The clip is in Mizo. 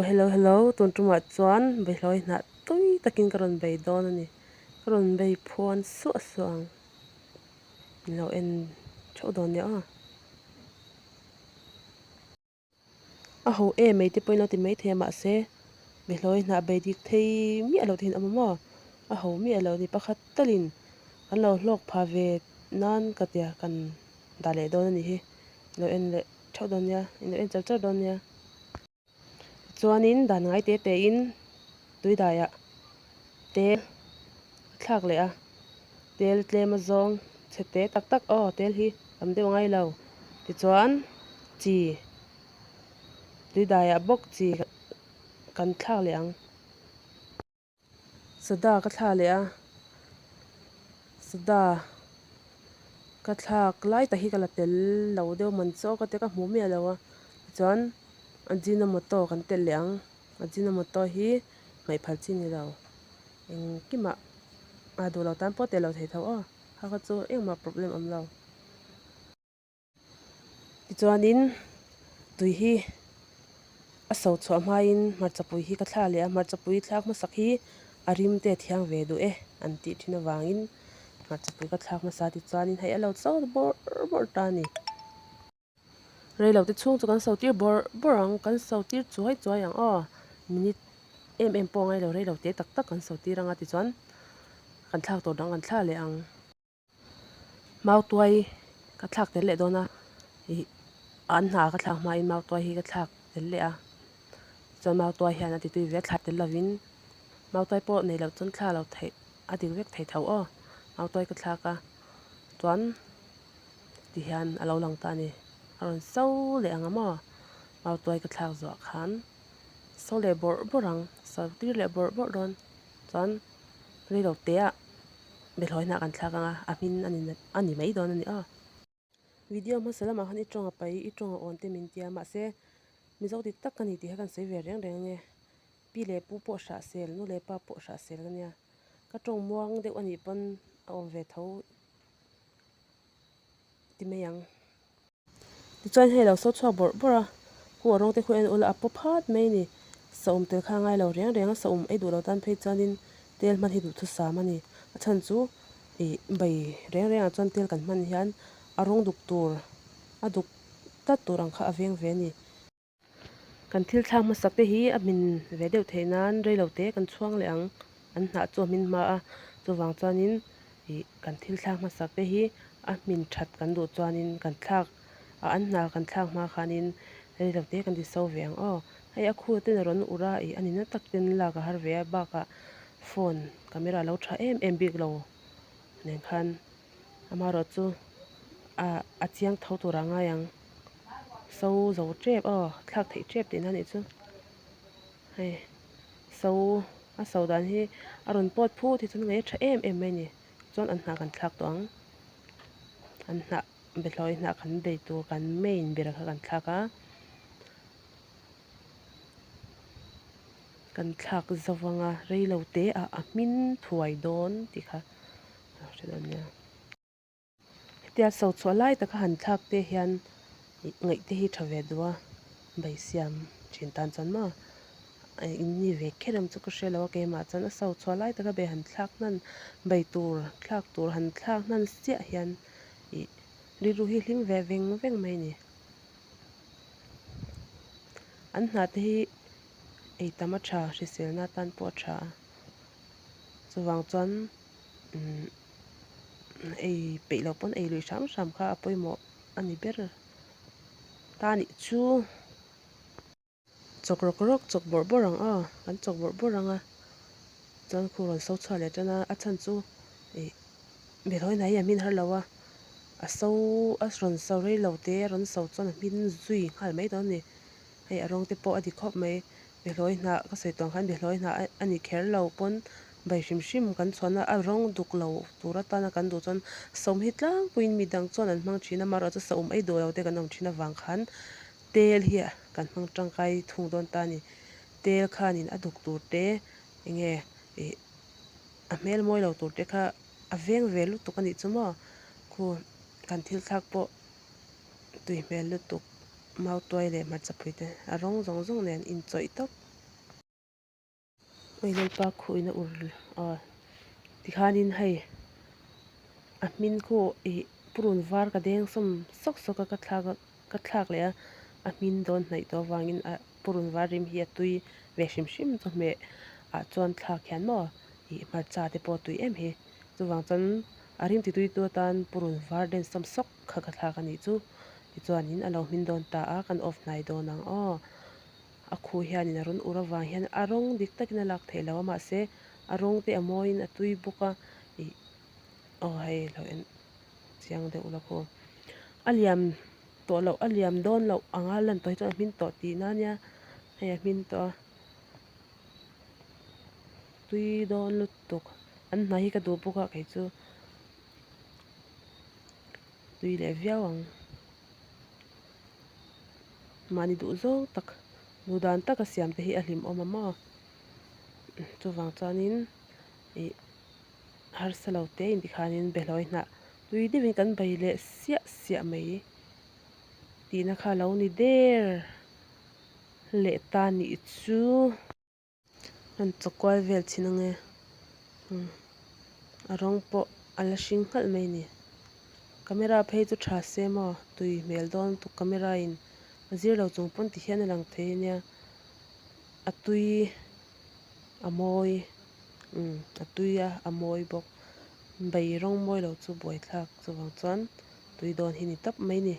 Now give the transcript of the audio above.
Hello hello tun tumah chuan beihlawi hnah tui takin ka rawn bei dawn a ni. Ka rawn bei phuan suah suah ang. Min lo en theuh dawn nia aw. A ho em mai te pawhin lo ti mai thei a mahse beihlawi hnah bei dik thei miah lo te hian a awm a maw? A ho miah lo a ni. Pakhat talin kan lo hlawk phah ve nan ka tia kan dah leh dawn a nih hi. Lo en leh theuh dawn nia, in lo en char char dawn nia. Chuanin dan ngai te te in tui daiah tel a thlak leh a, tel tlem a zawng chhe te tak tak aw tel hi tam deuh a ngai lo. Tichuan chi tui daiah bawk chi kan thlak leh ang. Soda ka thla leh a, soda ka thlak lai tak hi ka la tel lo deuh man chu ka tia ka hmu miah lo a tichuan ajinomoto kan telh leh ang ajinomoto hi hmaih phal chi ni lo engkimah a duh lo tan pawh telh lo thei tho aw kha kha chu engmah problem awm lo. Tichuanin tui hi a so chhuah hmain hmarchapui hi ka thla leh a, hmarchapui thlak hmasak hi a rim te a thiang ve duh e an tih thin avangin hmarchapui ka thlak hmasa tichuanin hei a lo so bawrh bawrh ta a ni. Reilote chhung chu kan so tir bawrh bawrh ang, kan so tir chuai chuai ang aw, minute em em pawh a ngailo reilote tak tak kan so tir ang a tichuan kan thlak tur dang kan thla leh ang. Mautuai ka thlak tel leh dawn a ih an hna ka thlak hmain mautuai hi ka thlak tel leh a chuan mautuai hian a ti tui ve a thlak tel lovin mautuai pawh nei loh chuan thla lo theih a dik vek thei tho aw mautuai ka thlak a chuan ti hian a lo lang ta a ni a rawn so leh ang a maw mautuai ka thlak zuah khan so leh bawrh bawrh ang so tir leh bawrh bawrh dawn chuan rei lo te ah. Behlawi hnah kan thlak ang a, a hmin a ni a ni mai dawn a ni aw. Video hmasa lamah khan i tawng a pai, i tawng a awn te min tia mahse Mizo dik tak ka ni tih kha kan sawi ve reng reng ange. Pi leh pu pawh hrah sel, nu leh pa pawh hrah sel ka nia. Ka tawng muang deuh a nih pawn a awm ve tho ti mai ang. Tichuan hei lo so chhuak bawrh bawrh a, khu a rawng te khu en ula a paw phat mai a ni. Saum tel kha a ngai lo reng reng a, saum ei duh lo tan phei chuanin tel hman hi duhthusam a ni. A chhan chu ih bai reng rengah chuan tel kan hman hian a rawng duk tur a duk tlat tur ang kha a veng ve a ni. Kan thil thlak hmasak te hi a hmin ve deuh theih nan rei lo te kan chhuang leh ang, an hnah chu a hmin hma a, chuvang chuanin ih kan thil thlak hmasak te hi a hmin that kan duh chuanin kan thlak a an hnah kan thlak hma khanin rei lo te kan ti so ve ang aw, hei a khu ten a rawn ur a ih a nihna tak ten lak a har ve a bakah phone camera a lo tha em em bik lo nen khan amaherawh chu a chiang tho tur a ngai ang. So zo tep aw thlak theih tep tihna anih chu hei so a so dan hi a rawn pawt phut hi chuan ngaih a tha em em mai a ni chuan an hnah kan thlak tawh ang an hnah behlawi hnah kan bei tur kan main ber kha kan thlak a kan thlak zo vang a reilo te ah a hmin thuai dawn tih kha a hre dawn nia. Hetia so chhuah lai taka han thlak te hian ih ngaih te hi tha ve duh a, bai siam thin tan chuan maw in ni ve kher em chu ka hre lo a keimah chuan a so chhuah lai taka bai han thlak hnan bai tur thlak tur han thlak hnan chiah hian ih rilru hi hlim ve veng veng mai a ni. An hna te hi ei tam a tha hriselna atan pawh a tha a chuvang chuan umm ei peih loh pawn ei lui hram hram kha a pawimawh a ni ber ta a nih chu. Chawk rawk rawk chawk bawrh bawrh ang aw kan chawk bawrh bawrh ang a chuan khu rawn so chhuah leh tan a a chhan chu ih behlawi hnai hi a hmin har lo a a so a rawn so rei lo te a rawn so chuan a hmin zui nghal mai dawn a ni hei a rawng te pawh a dik khawp mai. Behlawi hnah ka sawi tawh ang khan behlawi hnah a ni kher lo pawn bai hrim hrim kan chhuahna a rawng duk lo tur atana kan duh chuan sawm hi tlangpuiin mi dang chuan an hmang thin a amaherawhchu sawm ei duh lo te kan awm thin avang khan tel hi kan hmang tangkai thung dawn ta a ni. Tel khanin a duk tur te enge ih a hmel mawi lo tur te kha a veng ve lutuk a nih chu maw khu kan thil thlak pawh tui hmel lutuk. Mautuai leh hmarchapui te a rawng zawng zawng nen inchawih tawp. Awi lalpa khuh in a ur aw tikhanin hei a hmin khu ih purun var ka deng sawm sawk sawk a ka thlak a ka thlak leh a a hmin dawn hnaih tawh avangin a purun var rim hi a tui ve hrim hrim chawhmeh ah chuan thlak hian maw ih hmarcha te pawh a tui em hi chuvang chuan a rim ti tui tu atan purun var den sawm sawk kha ka thlak a nih chu tichuanin a lo hmin dawn ta a kan off hnai dawn ang aw. A khuh hianin a rawn ur avang hian a rawng dik takin a lak theih lo a mahse a rawng te a mawiin a tui bawk a ih aw hei lo en chiang deuh la khaw a liam tawh loh a liam dawn loh anga lan tawh hi chuan a hmin tawh tihna ania hei a hmin tawh a tui dawn lutuk an hna hi ka duh bawk a kei chu tui leh viau ang. Mahni duh zawng tak duh dan taka siam te hi a hlim awm a maw chuvang chuanin ih harsa lo te in tikhanin behlawi hnah tui deuhin kan bei leh siah siah mai tihna kha lo ni der leh ta nih chu. An chaw kual vel thin ange umm a rawng pawh a la hring nghalh mai a ni camera phei chu tha se maw tui hmel dawn lutuk camera in a zir lo chung pawn ti hian a lang thei a nia a tui a mawi umm a tui a a mawi bawk bai rawng mawi lo chu buaithlak chuvang chuan tui dawn hi ni tawp mai a ni.